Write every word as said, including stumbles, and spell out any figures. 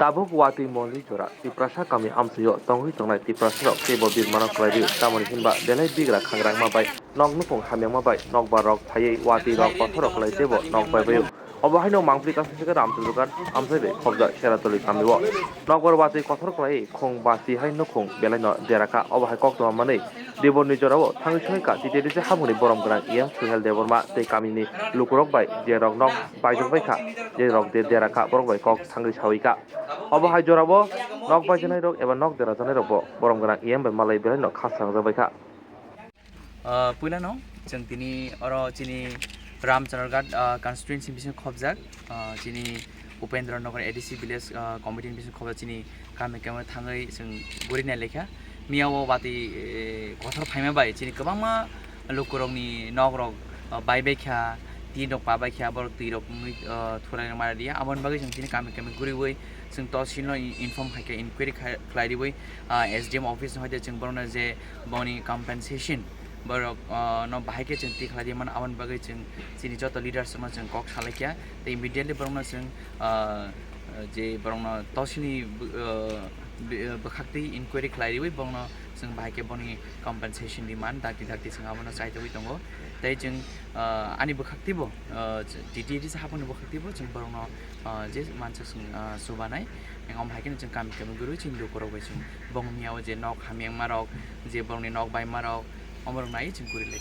Tabuk watwi moli jora Tiprasa kami amchaio tongwi tongnai Tiprasarok teibo birmano kwlaiwi, tamoni hinba belai bigra khangrangma bai nok nukhung hamyangma bai nokbar rok phaiwi watwi rok kothorok kwlai teibo nok baibaio. Obo haino mangpili kansai saka Ramchandra Ghat amchai bai khobjak Seratoli kamio. Nokbar watwi kothor kwlaiwi khung basi hai nukhung belaino derakha. Obo hai koktwma manwi Diborni jorao thangwi songwi ka T T D C habungni borom gwnang E M Suhel Debbarma tei kamini lukurok bai je rok nok baijak bai kha, je rok de dera kha, borok bai kok thangwi sawi kha. Obo hai jorao nok baijaknai rok eba nok dera jaknai rokbo borom gwnang E M bai malai belai no kha srangjak bai kha. Ah, puilano chwng tini oro chini Ramchandra Ghat, ah, constituency bisingo khobjak, ah, chini Upendra Nagar A D C village, ah, committee ni bisingo khobjak chini kami kami thangwi chwng guri nai lekha. Miya o watwi, eh, kothor phaima bai chini kwbangma lukurokni nokrok, ah, bai bai kha, twi rok pa bai kha, borok twi rok wngwi, ah, thurai rok mara dia. Aboni bagwi chwng chini kami kami guriwi chwng tosilno i-, inform khai khe inquiry khai, khlai riwi, ah, S D M office no hoite chwng borokno je boni compensation borok, ah, no bahai khe chwng twi khlai di mano. Aboni bagwi chwng chini joto leaders rokno chwng kok salai kha tei immediately borokno chwng, ah, je borokno tosini bw-, ah, bw-, bwkhaktwi inquiry khlai riwi borokno chwng bahai khe boni compensation demand dakti dakti chwng abono chaitogwi tongo. Tei chwng, ah, ani bwkhaktwibo, ah, T T D C habangni bwkhaktwibo chwng borokno, ah, je mansa chwng, ah, chubanai. Omo hai kheno chwng kami kami guriwi chini lukurok bai chwng bongni miya o je nok hamyangma rok, je borokni nok baima rok, omo rok naiwi chwng guri lai.